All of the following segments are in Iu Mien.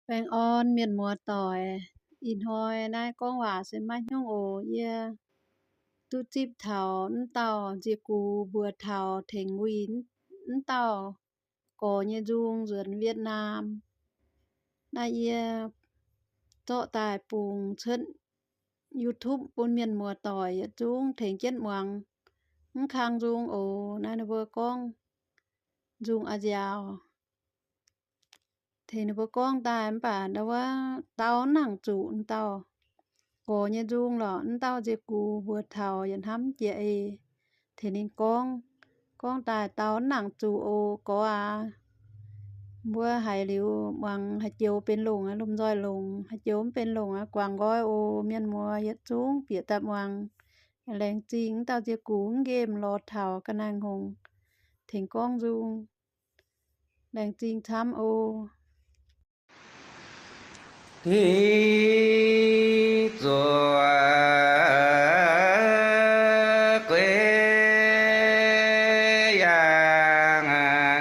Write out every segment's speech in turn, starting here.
Baengh orn mienh muoz doic, ih hnoi naaiv gorngv waac se maiv hnyungv oc. Yie duqv zipv taux mv dauh nzie gux mbuox taux tengx wuih mv dauh gorx nyei nzung nzuonx Vietnam. Naaiv yie zorqv daaih bungx cuotv YouTube bun mienh muoz doic yietc zungv tengx jienv muangx. Mv kang nzung oc. Naaiv ninh mbuo gorngv nzung a'nziaauc. Tengx ninh mbuo gorngv daaih mv baac ndau wuov dau nangc zuqc dauh gorx nyei nzung lorqc, mv dauh nzie gux mbuox taux yietc hnamv jiex ei. Tengx ninh gorngv, gorngv daaih dau nangc zuqc oc gorx aac. Mbuo haiz liuz muangx haaix joux benx longc aqv, lomh nzoih longc, haaix joux mv benx longc aqv, guangc nqoi oc. Mienh muoz yietc zungv bieqc daaih muangx. Laengz zingh mv dauh nzie gux mv nqemh lorz taux ga'naaiv hngongx tengx gorngv nzung. Laengz zingh camv oc. Ti zuov gueix yaangh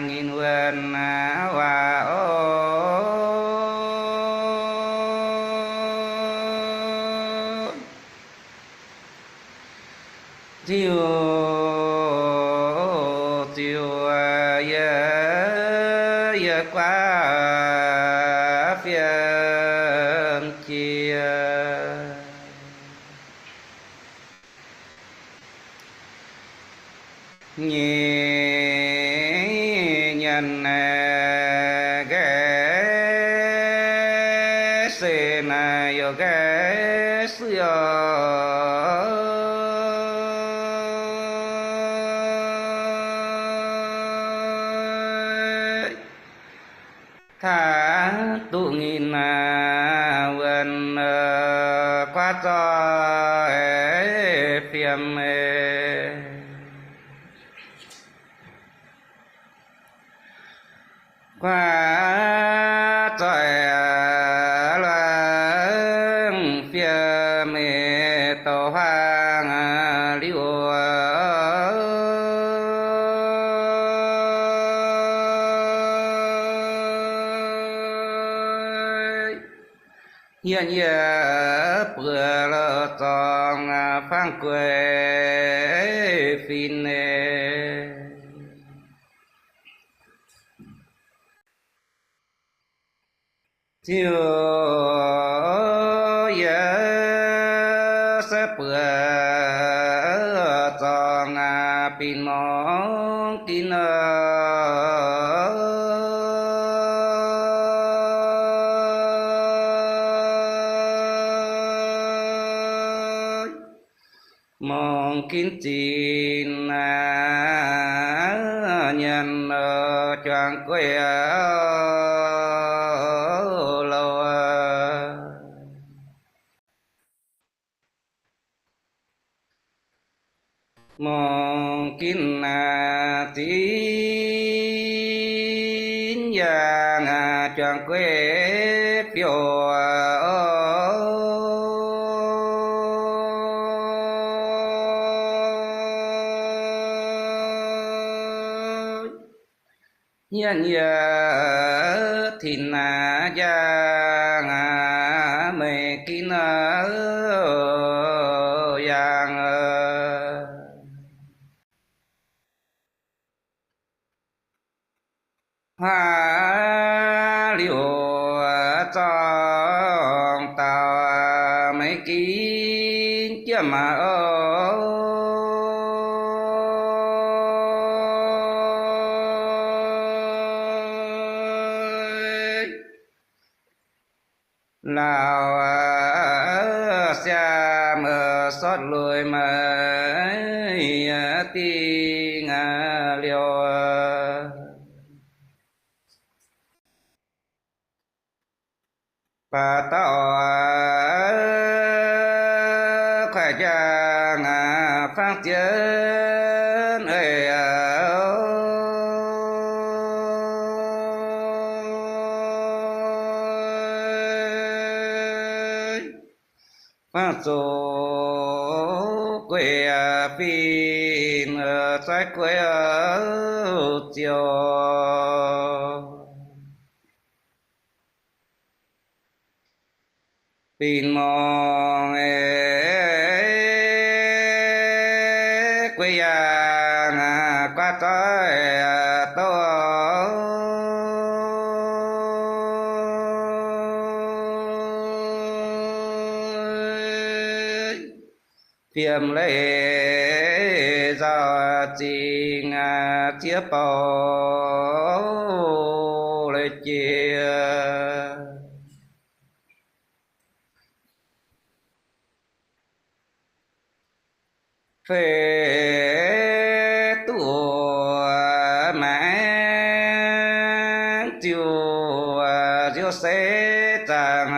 nginh wuonh waac oc. Ziouc, ziouc yie, yie guaav fiem jiex. Nyei nyanc naaic nqaeqv se naaic youc nqaeqv suiv oc. Taaix duqv nginh wuonh guaav zoih fiem. Guaav zoih luangh fiem douc huaang liuc. Yienh yie buoz lo zorngx fangx gueix fin. Ziouc yie se buoz zorngx binh mongx ginv. Mongx ginv zinh nyanc juangc gueix louh. Mongx ginv zinh yaangh juangc gueix biouv. Yienh yie tin njang meih ginv yaangh. Haaix liuc zorngh dauh meih ginv jienv maah oc. Lauh siaam sortv lueic maiv dingh liouh. Baac dauh kuaaiv njang fangx zien ei. Fangx zuqc gueix fin, zaiv gueix ziouc. Bingx Morng, Guei Yaangh, Guaav Zoih, Douv Fiem Leiz, Nzauh Zingh, Ziex Bouh Leiz Jiex, Feix Duqv Maengx Ziuh, Nziouv Seix Zaangc,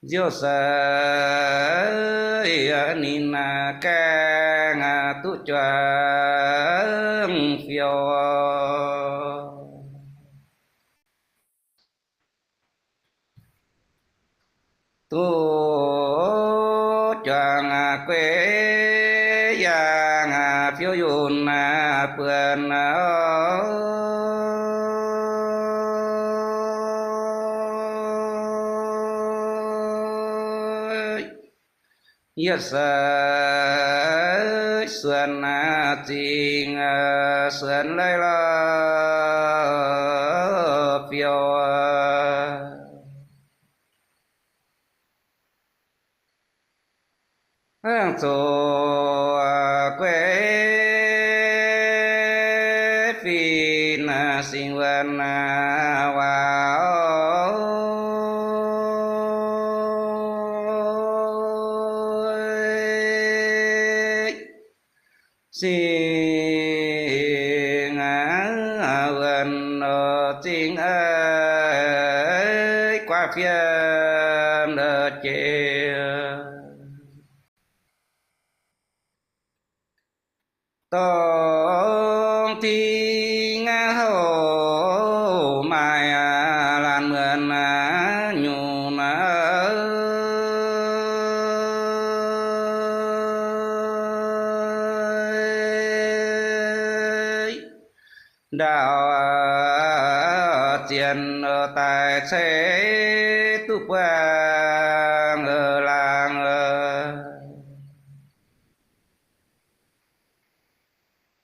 Nziouv Seix Ninh Gaengh Duqv Juangc Fiou, Duqv Juangc Guei Yaangh Fiou Yunh Buonc, Yietc Seix Suonc Zingh Suonc Leiz Lorh Fiou, Hnangv Zoqc Guei Fin Singx Wuonh Waac Singx Wuonh Zingh Guaav Fiem Jiex, Dongh Tin Houv Maaih Laanh Muonz Nyungc, Ndaauv Zienh Daaih Ceix Duqv Buangh Laangz,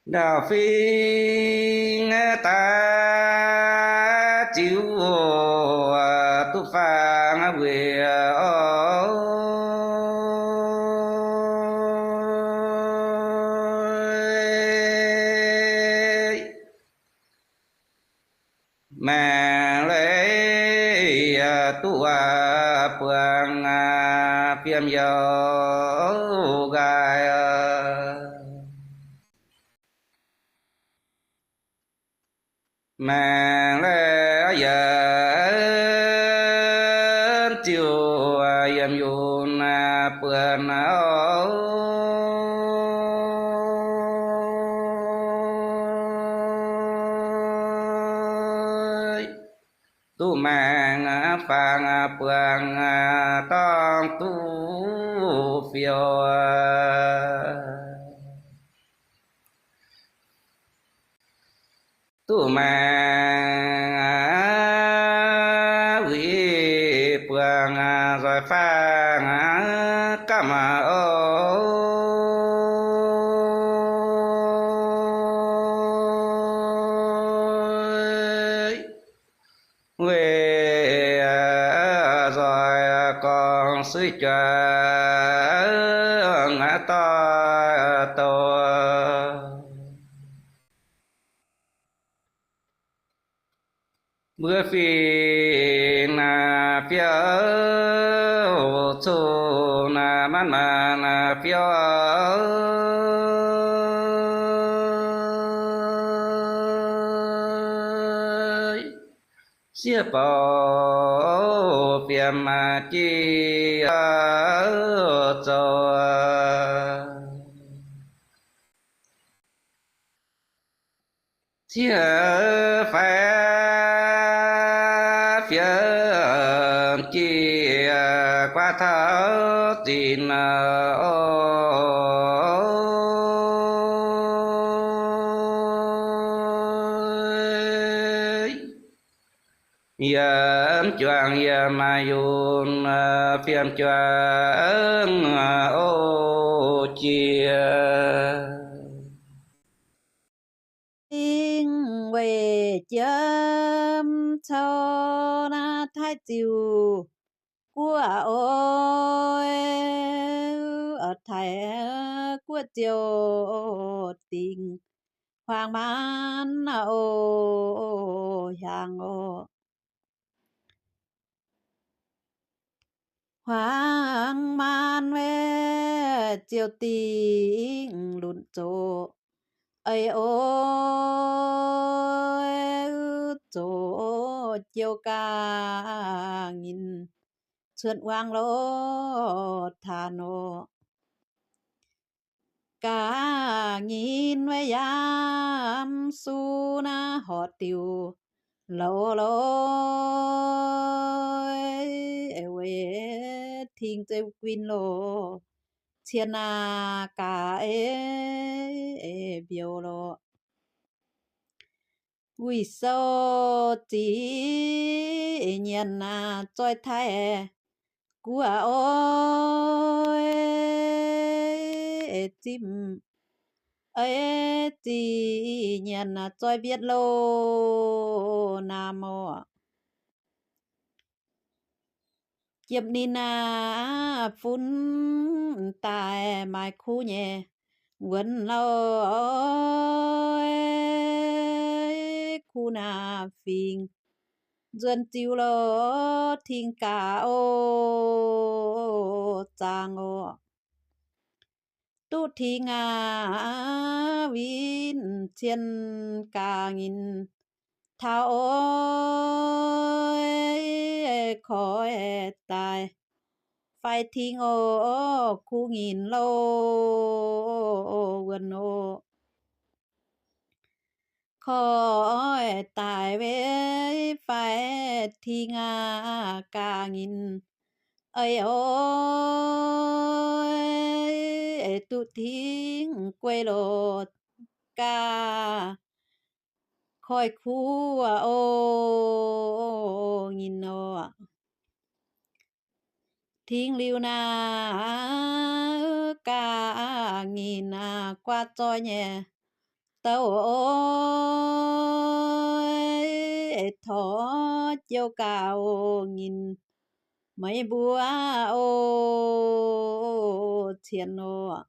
Ndaauv Fingx Daaih Ziux Duqv Faang Weic Oix, Maengx Leiz Duqv Buangh Fiem Youh Nqaai, Maengx Leiz Yienx Ziuh Yiem Yunh Buonc, Duqv Maengx Faang Buangh Dorngx Duqv Fiou, Duqv Maengx Wuic Buangh Nzoih Faang Gamh Oix, Weic Nzoih Gorngv Suiv Juangc Doix-Douh, Mbuo fingx naaiv fiouv, cun naaiv maanc maanc fiouv, sieqv bouc fiem jiex zoux, ciev faix fiem jiex guaav taux zinh oc. Yiem juangc yiem maaih yungh fiem juangc o jiex. Dingh weic jiem cou naaiv Taiv Ziuh Guoqv oc, Taiv Guoqv ziouc dingc huaang maanv oc, hiaangx oc. Huaang maanv wuov ziouc dingc lunc zoqc, eix oc, zoqc jiou ga'nyinc cuotv wangv loz-taanx oc. Ga'nyinc wuov yaac su naaiv horc diuc loz loz, weic ting zeiv guin loz, cien naaic ga'eix mbiouh loz. Wuic sou zic nyienx naaic zoih Taiv Guoqv oc, zipv eix zic nyienx naaic zoih Mbietc Loh naamh oc. Jiepv ninh naaic fun daaih maaih kuv nyei wuonx loh, kuv naaic fingx nzuonx ziux loh, ting gaax oc, zaangc oc. Duqv ting aac, win cien ga'nyinc taux oc, koiv daaih faix ting oc, kuv nyinc loh wuonx oc. Koiv daaih faix ting aac, ga'nyinc eix oc, duqv ting guei loh gaax, koiv kuv oc, nyinc oc. Ting liuz naaic, ga'nyinc guaav zoih nyei douc oc, torv jiou ga'nyinc meix mbuo oc, cien oc.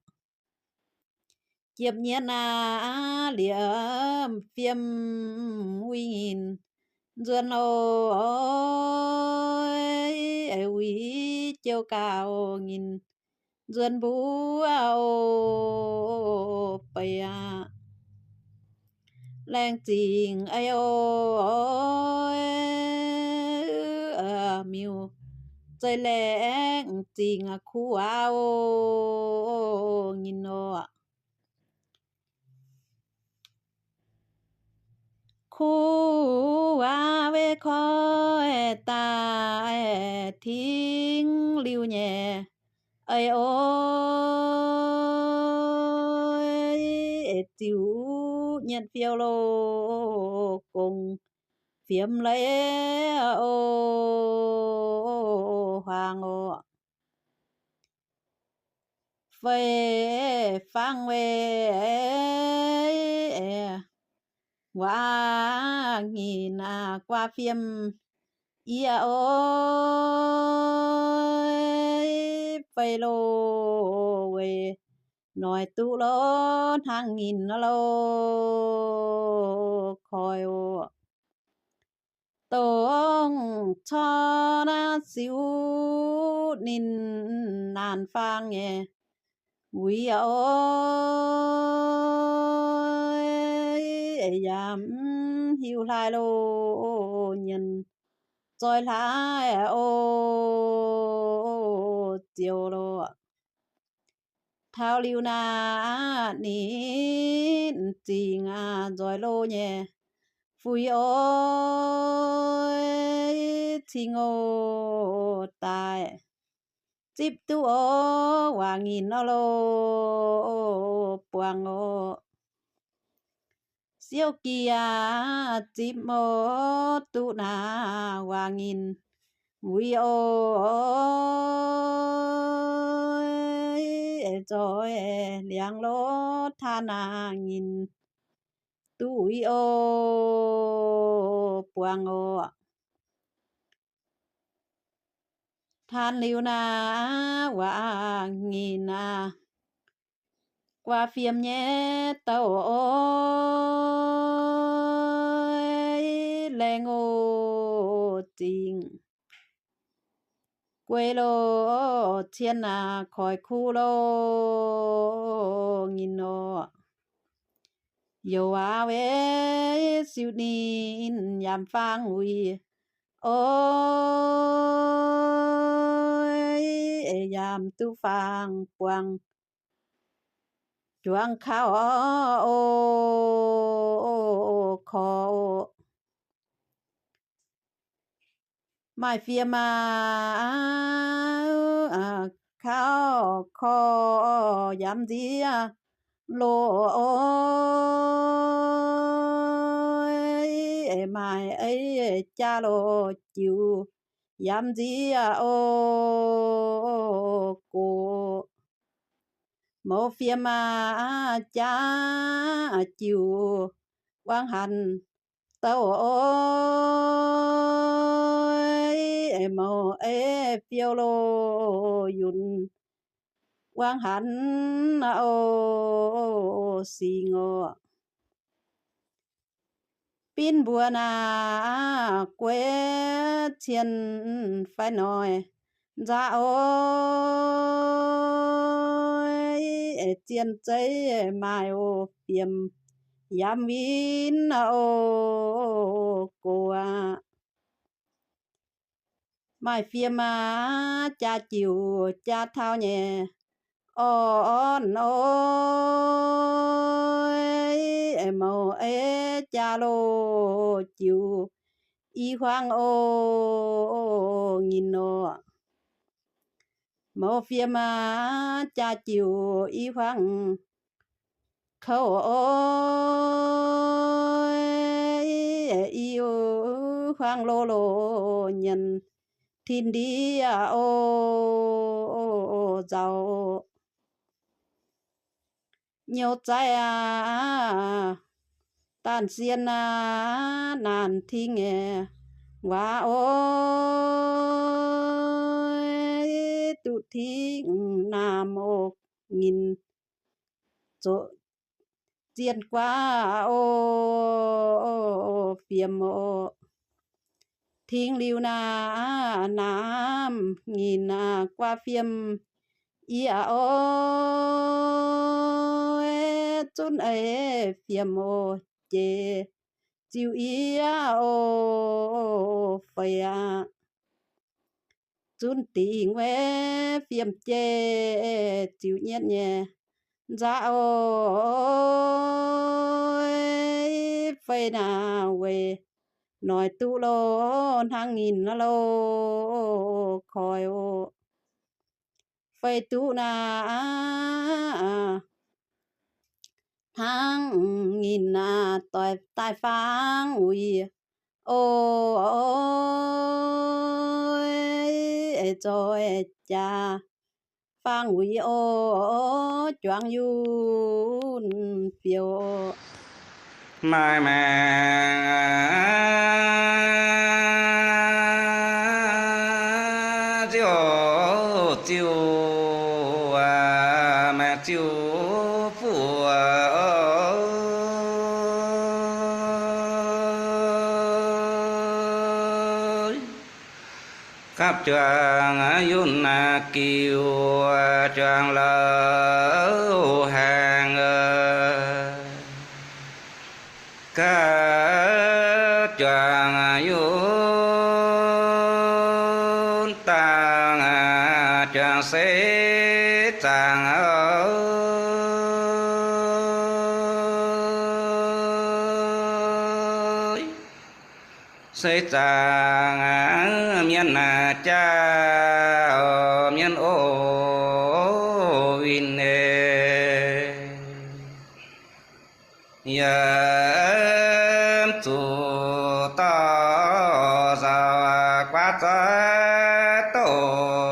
Jiepv nyienx naaic, liemh fiem wui nyinc nzuonx oc, wui jiou ga'nyinc nzuonx mbuo oc, beiv aqv. Laengz zingh eix oc, miuc-zeiv laengz zingh kuv aav oc, nyinc oc. Kuv aav, koiv daaih ting liuz nyei eix oc, ziux nyienx fiou loh, gong fiem leiz oc, huaang oc. Fei fangv weic waac nyinc guaav fiem yie oc, fei loh weic noic duqv loh hnangv nyinc loh, koiv oc. Dongh corc naaiv siuv ninh naanc faang nyei wuic oc, yaac mv hiuv hlaaix loh, nyienz zoih hlaaix oc, ziouc loh. Taux liuz naaic, ninh zingc nzoih loh nyei fuix oc, cing oc daaih zipv duqv oc, waac nyinc oc loh, buangh oc. Ziouv gieh zipv oc, duqv naaiv waac nginh wuic oc. Nzoih liangx lov taan naaiv nginh duqv wuic oc, buangh oc. Taan liuz naaiv waac nginh aac, guaav fiem nyei douh oc, laengz oc zingc guei loh, cien aac koiv kuv loh, nginh oc. Youc waac weic siu ninh yaac faang wuic oc, yaac duqv faang buangh juangc kauv oc, korv oc. Maaih fiem aac, kauv korv yaac nziev loh oc, maaih ei jaa loh jiuc yaac nziev oc, gox. Mouz fiem aac, jaa jiuc wangv hanc douh oc, mouz ei fiou loh yunc wangv hanc oc, singx oc. Binv mbuo naaiv gueix cien fai noic nzaqc oc, zien zeiv maaih oc, fiem yaac win oc, gox aqv. Maaih fiem aac, jaa jiuc jaa taux nyei orn oc, mouz ei jaa loh jiuc i hmuangx oc, nginh oc. Mouz fiem aac, jaa jiuc i hmuangx kouv oc, i hmuangx loh loh nyanc tin ndiev oc, nzauh oc. Nyouz zaiv aac, daanh sien aac, naanc tingx waac oc, duqv tingx naamh oc, nginh zoqc zien guaav oc, fiem oc. Tingx liuz naaiv naamh nginh guaav fiem yie oc, zunv ei fiem oc, jiex ziux yie oc, feix aqv. Zunv dingc weic fiem jiex ziux nyietv nyei nzaqc oc, feix naaiv weic noic duqv loh hnangv nginh loh, koiv oc. Feix duqv naaiv hnangv nginh aac, doix daaih faang wuic oc, nzoih jaa faang wuic oc, juangc yunh fioux. Maaih maengc ziouc ziouc, maengc ziouc fuqv gapv juangc yunh giuh juangc louh haengh, gapv juangc yunh dangh juangc seix zaangc oc. Seix zaangc mienh jaa, mienh oc, winh eix. yiem zuqc dorh nzaaux guaav zoih doz.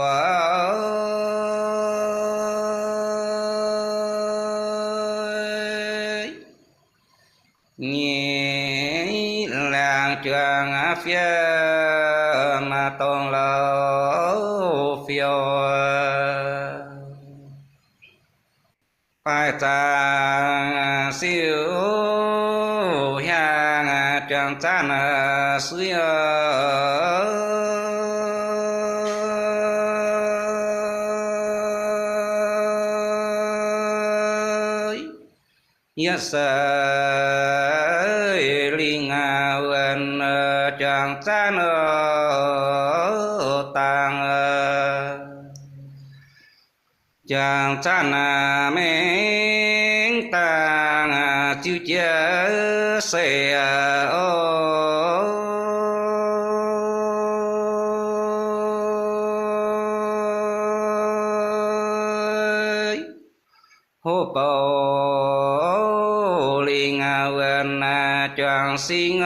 Nyic laangz juangc fiev maaih dongh louh fiou. Faix zaangc siou hiaang juangc zaanv suiv. Yietv seix lingh wuonh juangc zaanv dangh. Juangc zaanv mengh dangh ziux jiex seix oc. Hopv bouc lingh wuonh juangc sing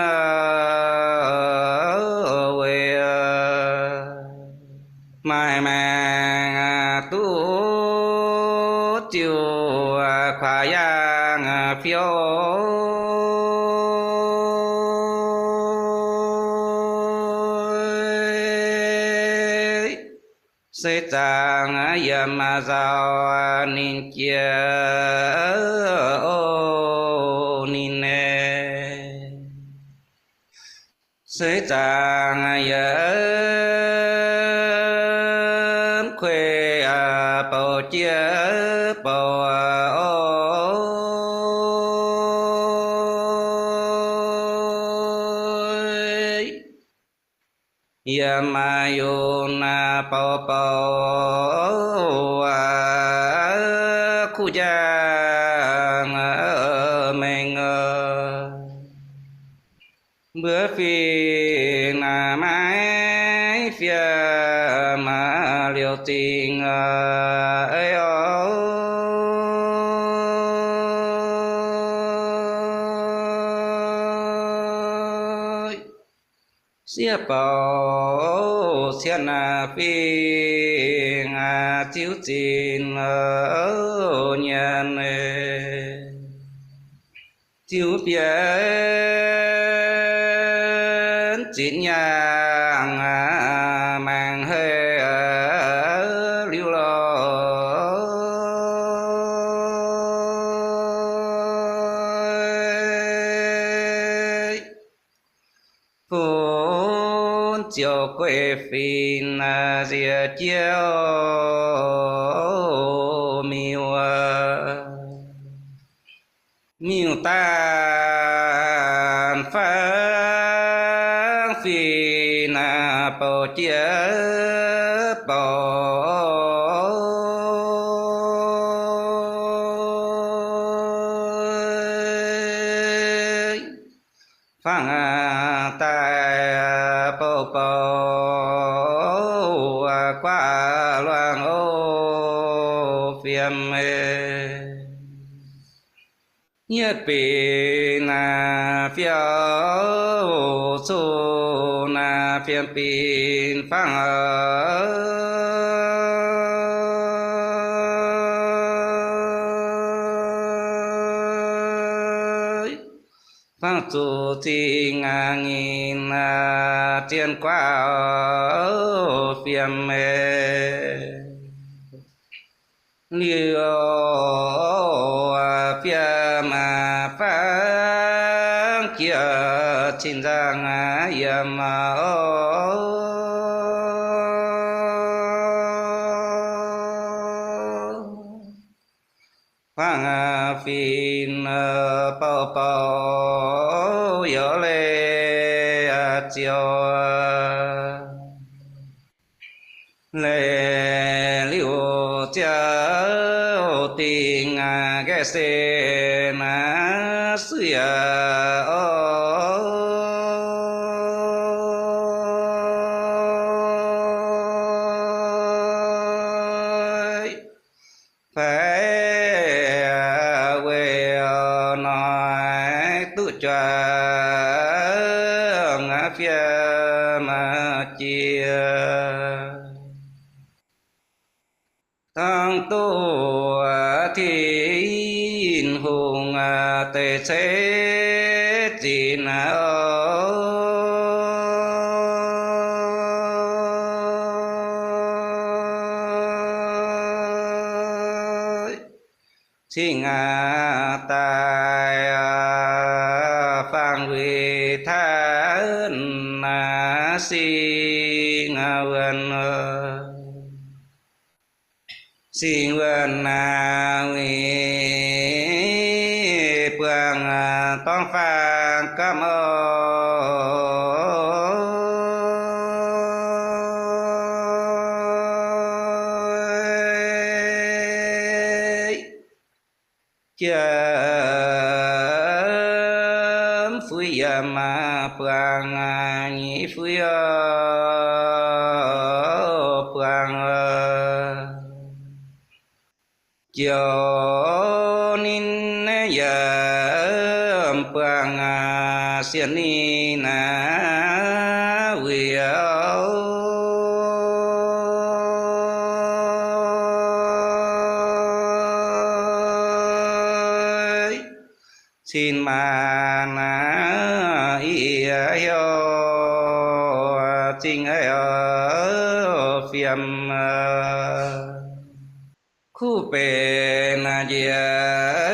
weic. Maaih maengc duqv ziux kuaix yaangh fiou. Seix zaangc yiem nzaaux ninh jiex oc ninh nyei. Seix zaangc yiem kuei bouc jiex bouc oc. Yiem yungz bouc bouc kuv njang mengh. Mbuo fingx maiv fiem liouc zingh oc. Sieqv bouc cien fingx ziux zinh nyanc, ziux bienx zinh nyaanh maengc hei liuz lorqc. Funx ziouc gueiv fingx nziex jiex miuc, miuc daanh fangv fingx bouc jiex bouc. Fangv daaih bouc bouc guaav luangh oc fiem. Yietv binc naaiv fiou cuqv naaiv fiem binc fangv oc. Fangv zuqc zingh nyinh zien guaav fiem meih. Liuz fiem fangv jiex cing nzangc yiem oc. Fangv fingx bouc bouc yaac leih ziouc. Leih liuz ziouc dingh nqaeqv se naaiv suiv oc. Fai weic nor juangc fiem jiex. Dongh duqv Tin-Hungh deix ceix zinh oc. Cingx daaih fangx wuic taaix naaiv singx wuonh. Singx wuonh naaiv wuic buangh dorngx faang gapv oc. Jiem fuiv yiem buangh, nyic fuiv buangh, ziouc ninh yiem buangh, sienh ninh naaiv wuic oc. Cin maanc naaiv yie heuc zingh ei fiem. Kuv benx njiec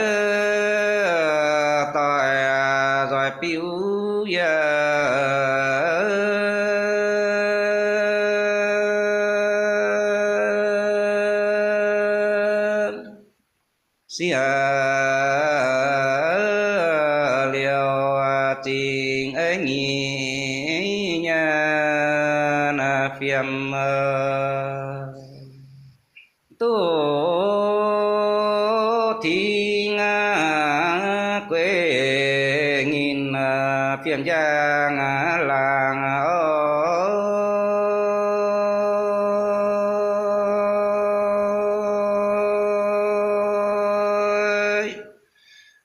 doic nzoih biuv yie. Siev liuz zingh ei nyic nyei fiem. Duqv tingx gueix nyinh fiem njang laangz oc.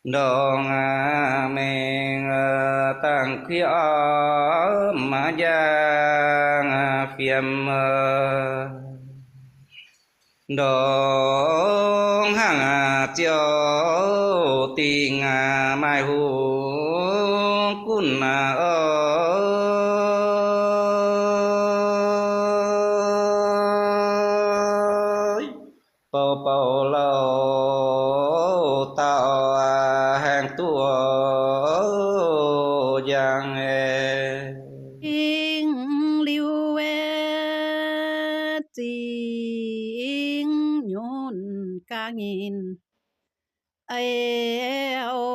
Ndongc mengh dangh kuiv orv maiv njang fiem. Ndongc hnangv ziouc dingh maaih hungh gunv oc. Bouh bouh louh dauh haengh duqv njang. Tingx liuz zingh nyunc ga'nyinh ei o,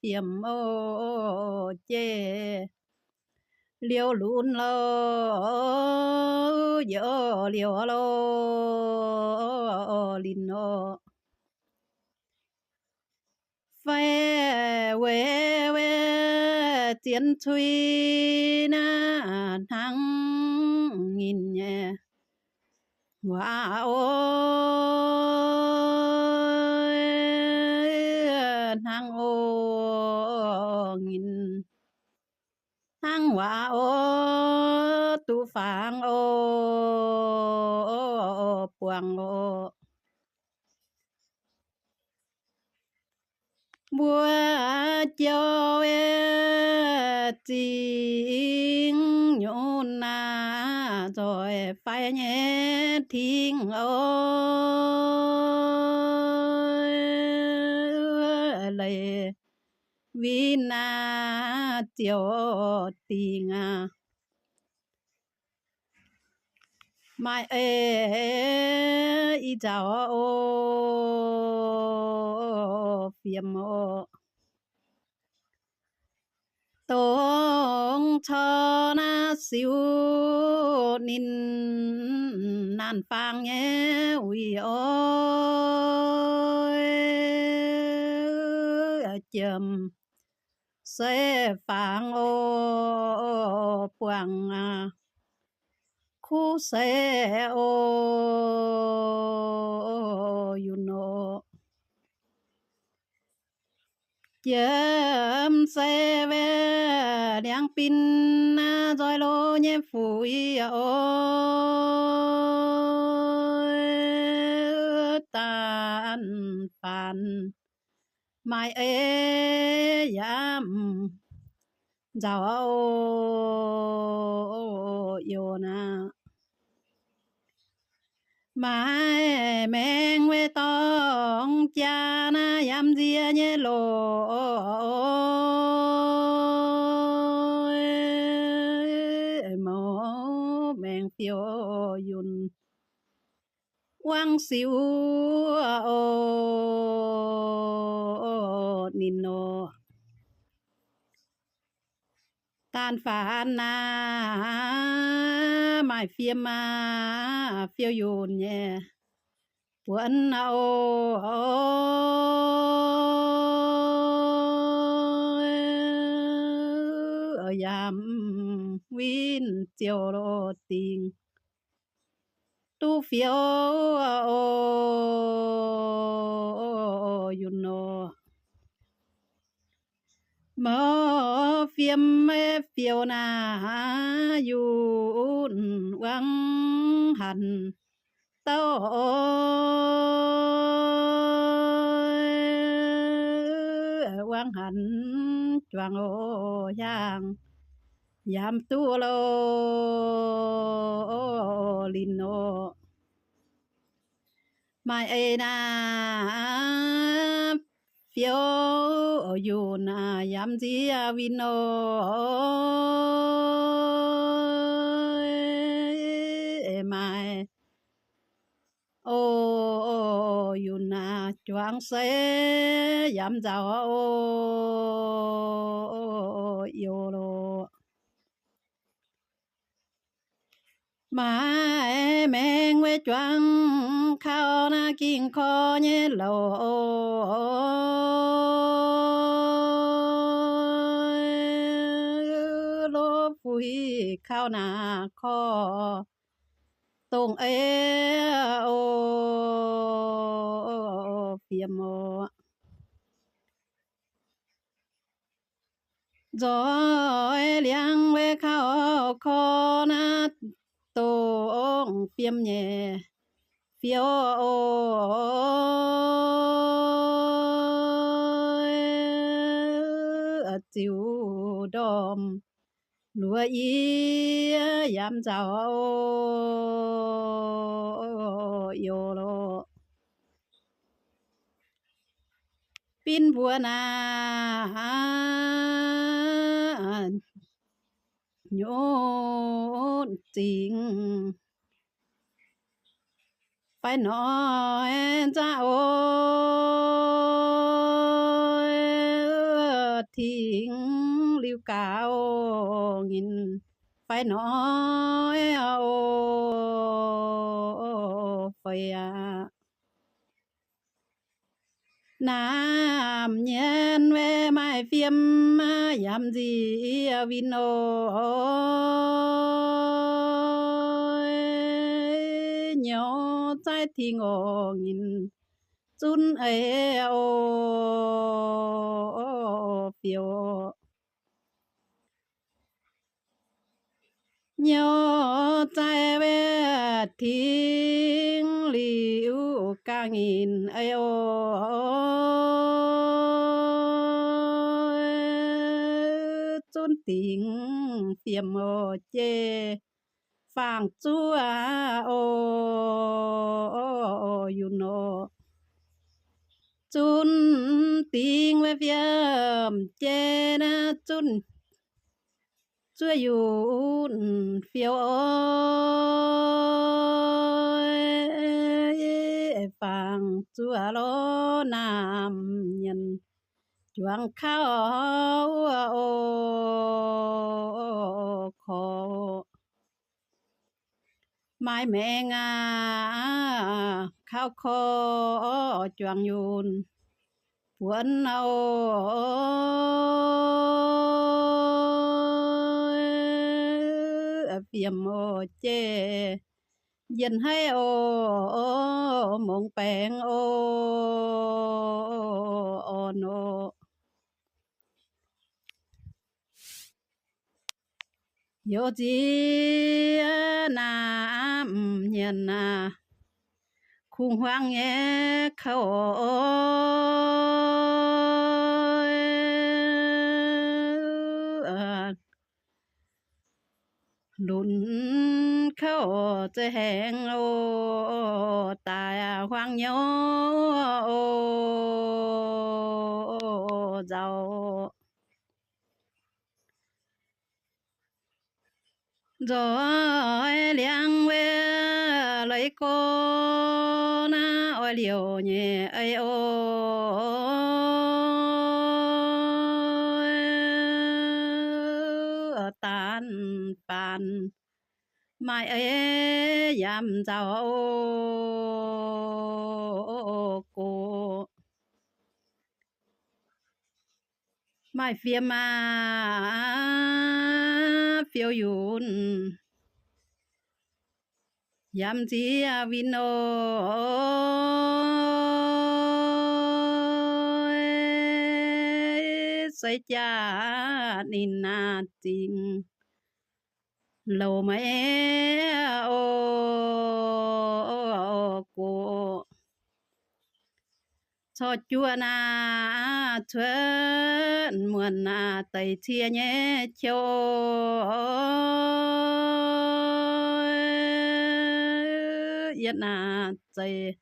fiem o, jeiv liouh lunx lo, yie liouh lo, linc o. Fai weic, weic zien cui naaiv hnangv nyinh nyei waac o, hnangv o nyinh, hnangv waac o, duqv fangx o, buangh o. Mbuo jouv zingh nyunc naaiv nzoih fai nyei tingx o, leiz win naaiv ziouc dingh aqv. Maaih ei ih nzauc o, fiem o. Dongh corc naaiv siou ninh naanh fangx nyei wuic oc, jiem se fangx o, buangh kuv se o. Jiem sei wuov liangx bin naaiv nzoih lo nyei fuix oc. Daanh faanx maaih ei yaac nzauc oc, youz naaic. Maaih maengx wuov dorngx jaa naaiv yaac nziex nyei loz, mouz maengx fiou yunh wangv siou oc, ninh oc. Daanh faanx naaiv maaih fiem aac, fiou yunh nyei buonc oc. Yaac winh ziouc loz dingc duqv fiou oc, yunh oc. Mouz fiem fiou naaiv yunh wangv hanc dauh, wangv hanc juangc oc hiaangx, yaac duqv loz linh oc. Maaih ei naaiv fiou yunh naaiv yaac nziex winh oc. Maaih oc, yunh naaiv juangc se yaac nzauc oc, youz loc. Maaih maengx wuov juangc kaux naaiv ging korv nyei louc, loz fuix kaux naaiv korv dongh ei oc, fiem oc. Nzoih liangx wuov kaux korv naaiv dongh fiem nyei fiou oc, ziux ndorm luoqc yie yaac nzauc oc, youz loc. Bin mbuo naaiv nyutc zingx fai hnoi nzaqv oc, tingx liuz gaux nyinh fai hnoi oc, feix aqv. Naamh nyienx wuov maaih fiem yaac nziex winh oc, nyouz zaaiv tingx oc nyinh zunv eix oc, fiou oc. Nyouz zaaiv wuov tingx liuz gangh nyinh eix oc, zunv dingc fiem oc jeiv fangx zuov oc, yunh oc. Zunv dingc wuov fiem jeiv naaiv zunv zuov yunh fiou oc, fangx zuov lorz naamh nyienx juangc kaux wuov oc, korv maaih maengx aac, kaux korv juangc yunh buonc oc, fiem oc jeiv njien-haiv oc, mongx baengx oc, orn oc. Youz nziex naaiv mv hmien aac, kungx hmuangv nyei kouv lunx kouv zeiz haengh oc, daaih huaang nyouz oc, nzauh nzoih liangv wuov leiz gorx naaiv oix liouc nyei ei oc. Daanv faanv maaih ei yaac nzauh gox. Maaih fiem aac fiou yunc, yaac nziex win oc. Seix jaax ninh naaiv zingh louc maiv oc gox. Corc juoqv naaiv cuotv muonc naaiv deix cie nyei qouv, yietv naaiv zeiz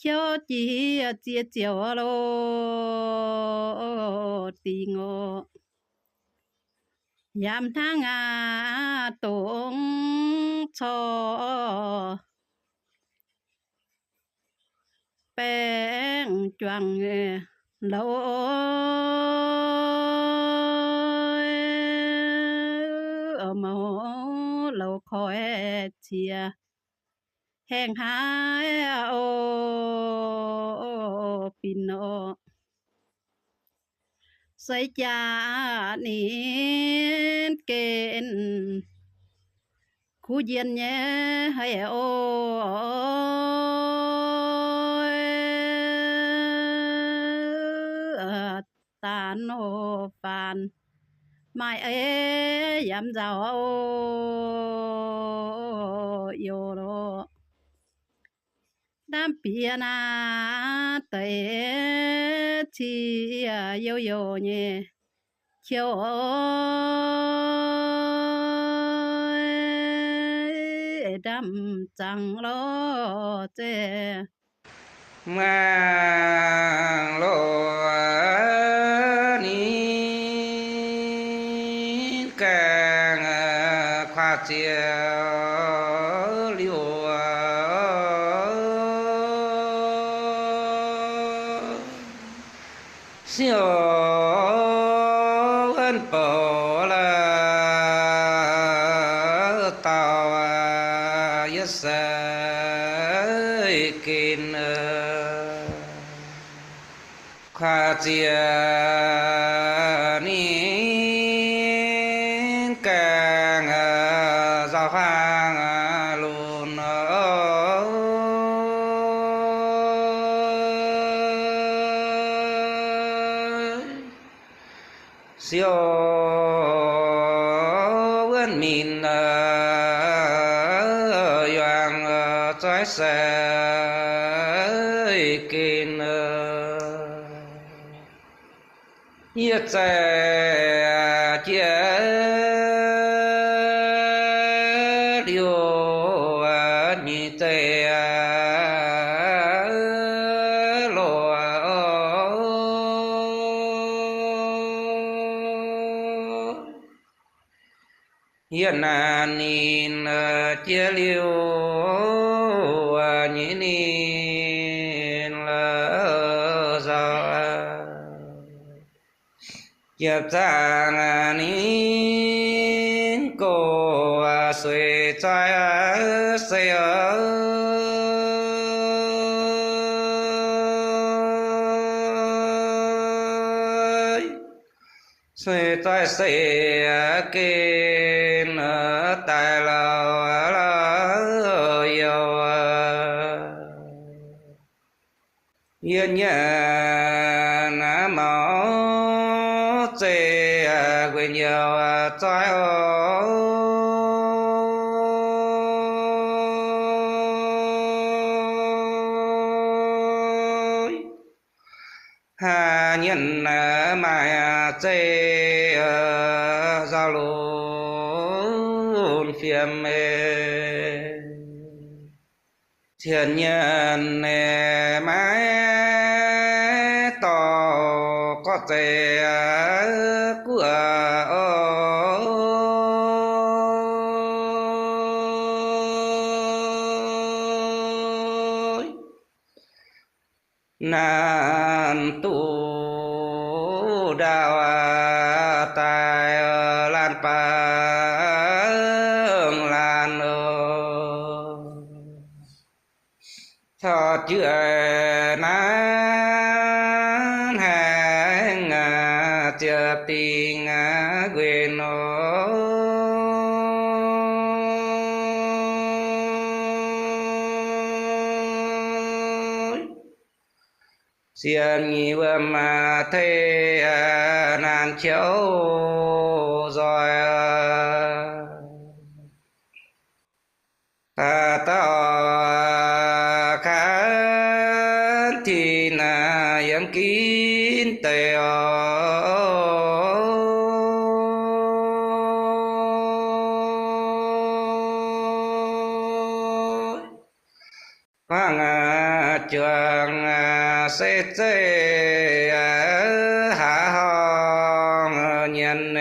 qouv jiex ziex ziouc loz dingc oc. Yaac hnangv aac dongh corc baengh juangc louc, mouc louc koi ciex haengh haaix oc, binc oc. Seix jaax ninh gen kuv njien nyei haic oc. Daanv oc faanv maaih ei yaac nzauh oc, youz loc. Ndaamv bieqc naaiv deix cie youh youh nyei qouv oc, ndaamv zaangc lorh zeiz muangx loz ninh gaengh kuaax ziex liuh siouc wuonv bouc la'dauh yietv seix gen. Kuaax ziex ninh gaengh nzauh huaang lunx siouc wuonv minc yuangc zoih seix gen. Yietv zaih jiex liuh nyic zaih loz yietv naaic ninh jiex liuh nyic ninh nzauh. Yietv zaangc ninh gox suix zoih seix suix zoih seix gen daaih lauh lauh youh. Yietv nyanc maux zeiv youh zoih oc. Haaix nyungc maaih zeiv nzauh lunx fiem, cien nyungc maiv dorh gorqv zeiv guoqv. Naanc duqv ndaauv daaih laanh baengh laanh oc. Taux juov naaiv haengh ziepc dingh nquin oc. Sienx nyei wuom tei naanc qiouv nzoih. Dauh kaav tin yiem ginv deix oc. Hmuangx juangc se zeiv haaix horngh nyienz,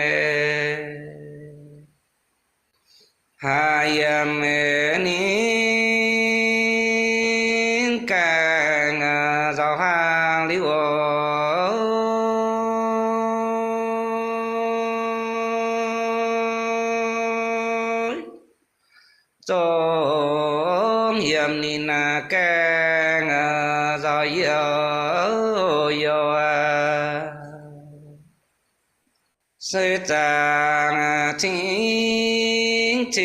haaix yiem ninh gaengh nzauh hlang liuz oc. Zungv yiem ninh gaengh nzauh youh youh, se zaangc cing-cing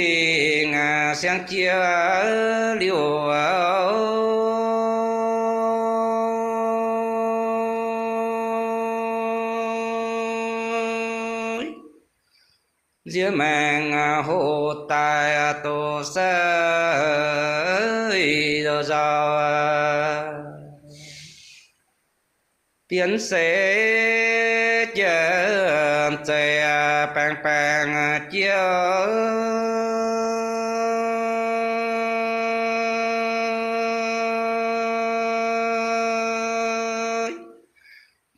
siang jiex liuz oc. Nziex maengx hoqc daaih doqc se nzauh, bienx se jiem zeiz baengh baengh jiex.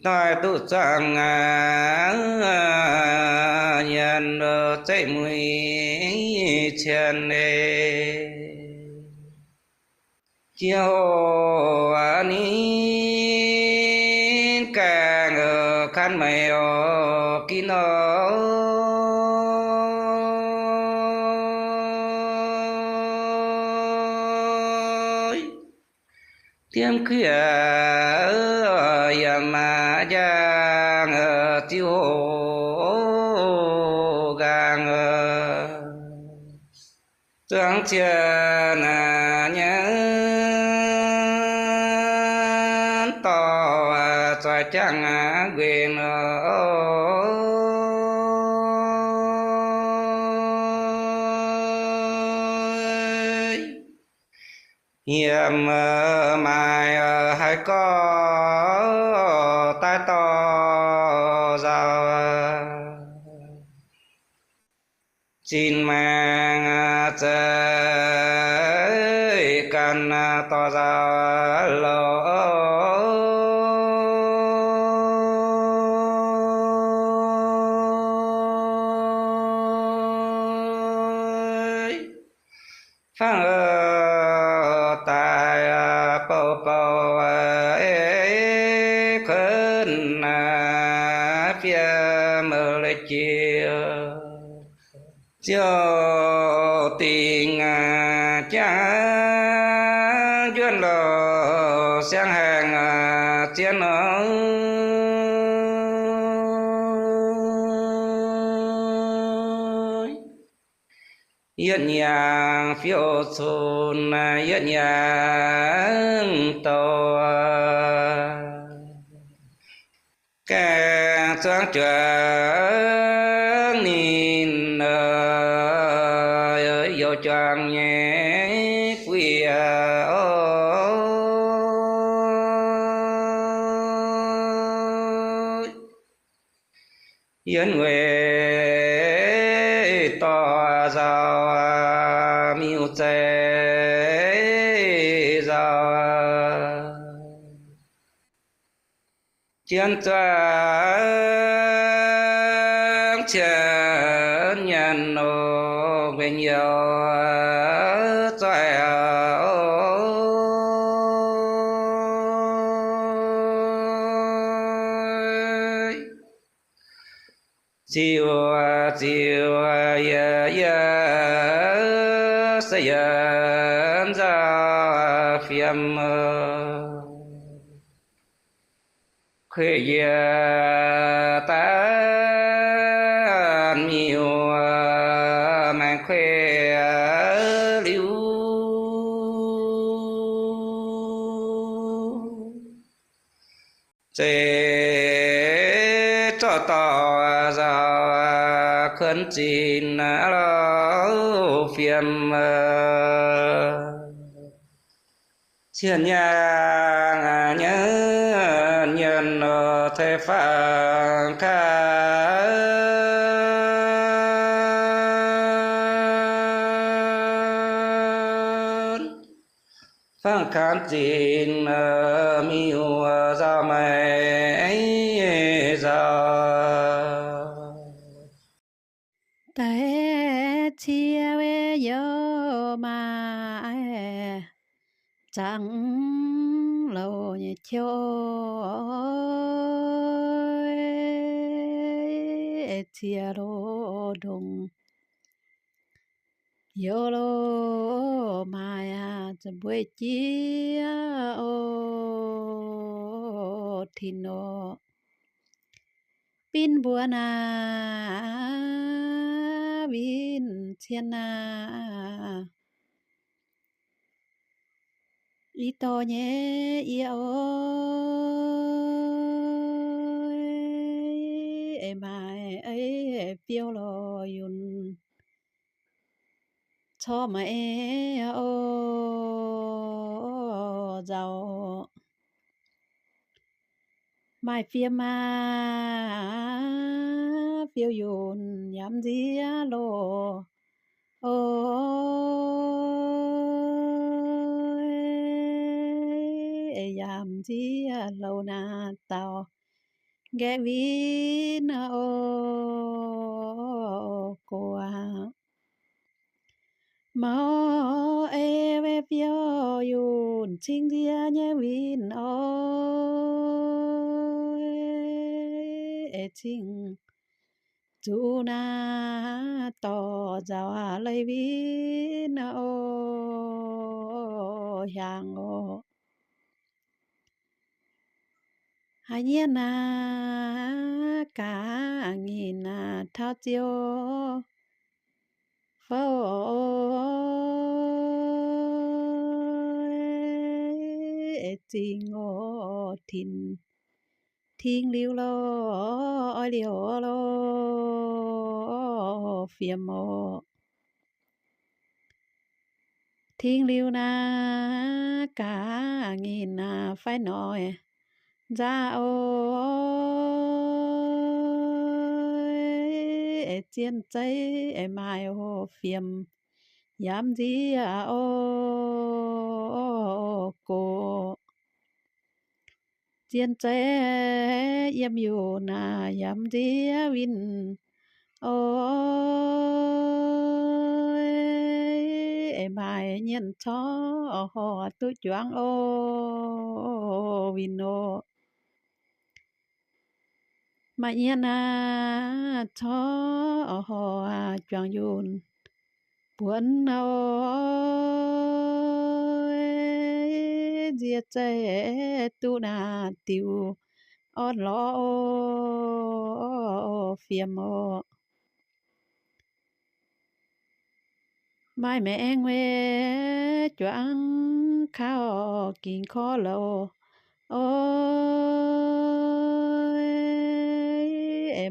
Doix duqv zuangx nyienz zeiv muic cien ei. Jiex hoc ninh gaengh kan meih oc ginv oc. Diemv kuiv yiem njang ziuh hoc nqaang, zuangx cien nyei dorh zoih jangv nquin oc. Yiem maaih haaix gorx daaih dorh nzauh, zinh maengx zeiv ganh dorh nzauh loz. Fangx daaih bouh bouh ei kuonx fiev mouc leiz jiex, ziouc dingc jangv njuov louh siang haengh zien oc. Yietc hnyangx fiou cun, yietc hnyangx douc, gaengh zuangx juov Yiem weic dorh nzauh, miuc-zeiv nzauh, jien zuangx cien nyanc nor, mbenc youh zoih ziux ziux yie, yie se yie nzauh fiem, kueih yie daaih miuc maengx kueih liuz, zeiz zorqv dorh nzauh kuonx zinh lauh fiem, cien nyaanh nyei nyanc nor, ceix fangx kaanx, fangx kaanx zinh miuc nzauh maengx nzauh. Daaih cie wei youz maaih zaangc louh nyei qouv, cie loz ndongc youz loh maaih za'bueiv jiex oc, tin oc. Bin mbuo naaic, win cien naaic, i dorh nyei yie oc, eix maaih eix fiou lorh yunh, corc maengx oc nzauh. Maaih fiem aqv, fiou yunh yaac m'nziex loh oc, yaac m'nziex loh naaic dauh nqaeqv win oc, gox aqv. Maux ei wei fiou yunh cingx nziex nyei win oc, cingx zuqc naaic dorh nzauh leiz win oc, hiaangx oc. Haaix nyienh naaic gaax nginh naaic taux ziouc fouv oc, zingh oc, tin, ting liuz loh, oix liouh loh, fiem oc. Ting liuz naaic gaax nginh naaic fai noic nzaav oc, zien zeiv maaih oc, fiem yaac m'nziex oc, gox. Zien zeiv yiem yunh naaic yaac m'nziex winh oc, maaih nyienh corc horc duqv juangx oc, winh oc. Maaih nyienh naaic corc horc juangx yunh buonc oc, nzie zeiv duqv naaic diuh orn lorz oc, fiem oc. Maaih maengx weih juangv kauv gingx korv louh oc,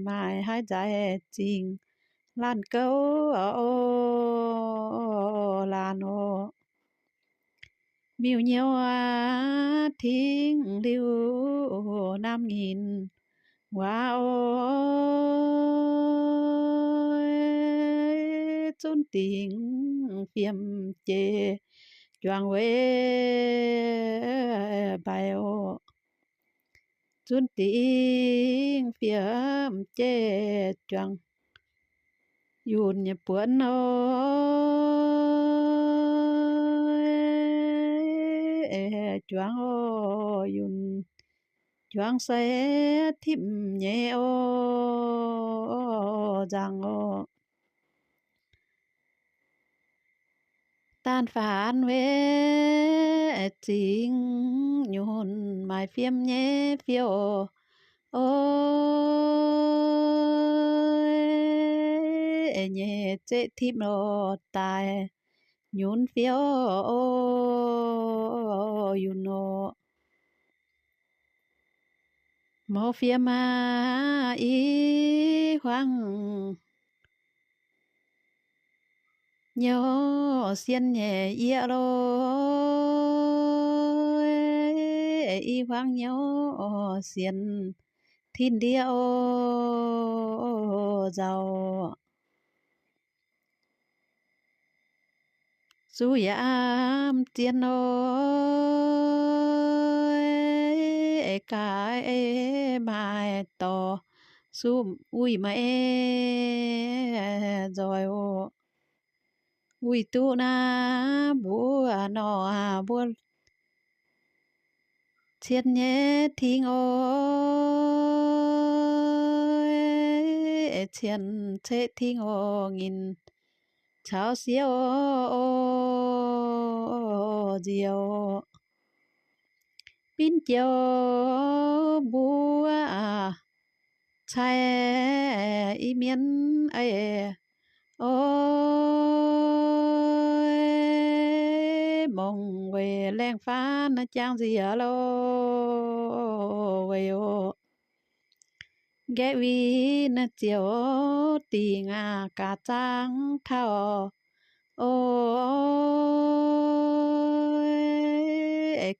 maaih haaix nzaaih zingh laanh gouv oc, laanh oc. Miuc-nyouh tingx liuz naamh nyinc waac o, zunv dingc fiem jiex juangc weic mbaix o. Zunv dingc fiem jiex juangc yunh nyei buonc o, juangc o, yunh juangc se tipv nyei o, nzangc o. Daanh faanx weic zingx nyunc maaih fiem nyei fiou o, nyei zeqv tipv lorh daaih nyunc fiou o, yunh o. Mouz fiem aah, i hmuangv nyouv sien nyei yieqv lo, i hmuangv nyouv sien tin ndiev o, nzauh zuqc yaac mv zien o, gaax ei maaih dorh suqv wuic maiv nzoih o. Wuic duqv naaiv mbuo nor mbuo cien nyei ting o, cien ceqv ting o, nginh caux siouv o, nzioux binv jiouv mbuo cai i mienv ei o, mongh weic laengh faanv jangx nziex lo, weic o, nqaeqv win ziouc dingc aqv, gaax zaangv taux o,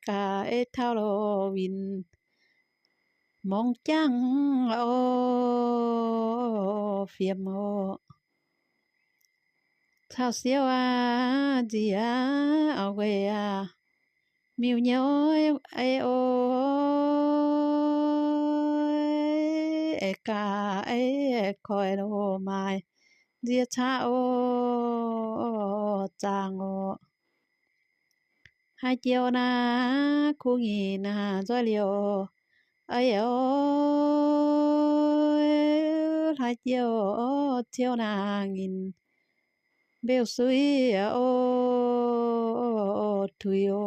gaax ei taux lo win mongh jangv o, fiem o. Caux siouv aac, nziex weic aac, miuc-nyouv ei o, gaax ei koiv lo maaih nziex caqv o, zaangh o. Haaix joux naaic kuv nyei naaic nzoih liouh ei o, haaix joux ciouv naaic nginh mbeu suiv o, tuix o.